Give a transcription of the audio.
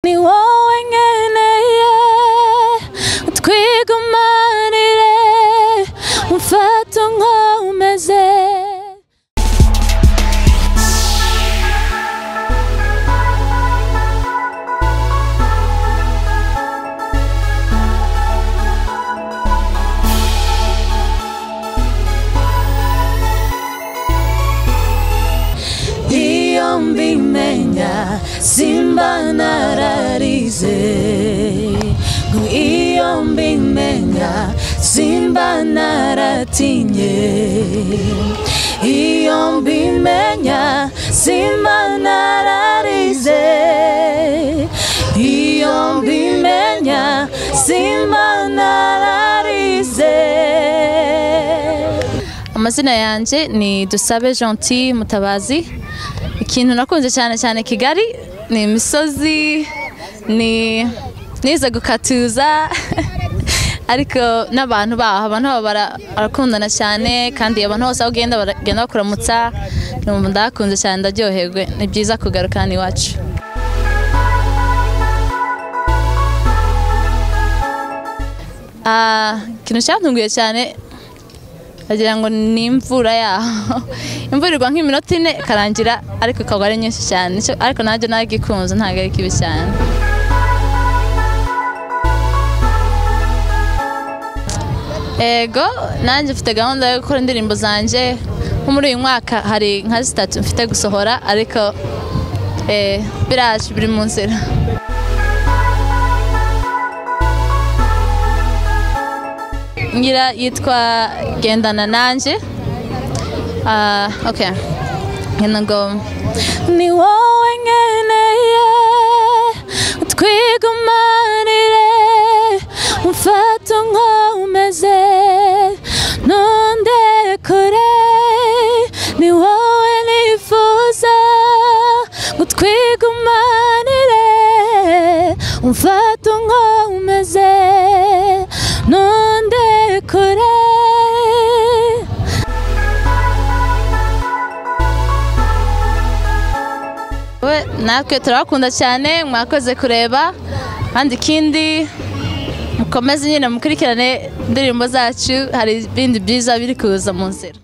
Ni wowe nkeneye twigumanire umfate nkomeze. Iyo mbimenya simba nararize, iyo mbimenya simba naratinye, iyo mbimenya simba nararize, iyo mbimenya simba nararize. Amazina yanje ni Dusabe Gentil Mutabazi. Ikintu nakunze cyane cyane Kigali ni imisozi, ni nize gukatuza ariko n'abantu baho, abantu babo barakundana cyane kandi abantu bose aho ugenda baragenda bakuramutsa. Numva ndakunze cyane, ndaryoherwe, ni byiza kugaruka hano iwacu. Ikintu cyantunguye cyane agira ngo ni imvura yaho. Imvura igwa nk'iminota 4 ikarangira ariko ikagwa ari nyinshi cyane, ariko nanjye nagikunze ntabwo ari kibi cyane. Ego nanjye mfite gahunda yo gukora indirimbo zanje, nko muri uyu mwaka hari nka 3 mfite gusohora, ariko biraje biri mu nzira. Ngira yitwa Gendana Nanje. Okay. Ngena ngo ni wowe nkeneye twigumanire umfate nkomeze ntundekure, ni wowe nifuza ngo twigumanire umfate nkomeze ntundekure. Natwe turabakunda cyane, mwakoze kureba, kandi ikindi mukomeze nyine mukurikirane indirimbo zacu, hari ibindi byiza biri kuza mu nzira.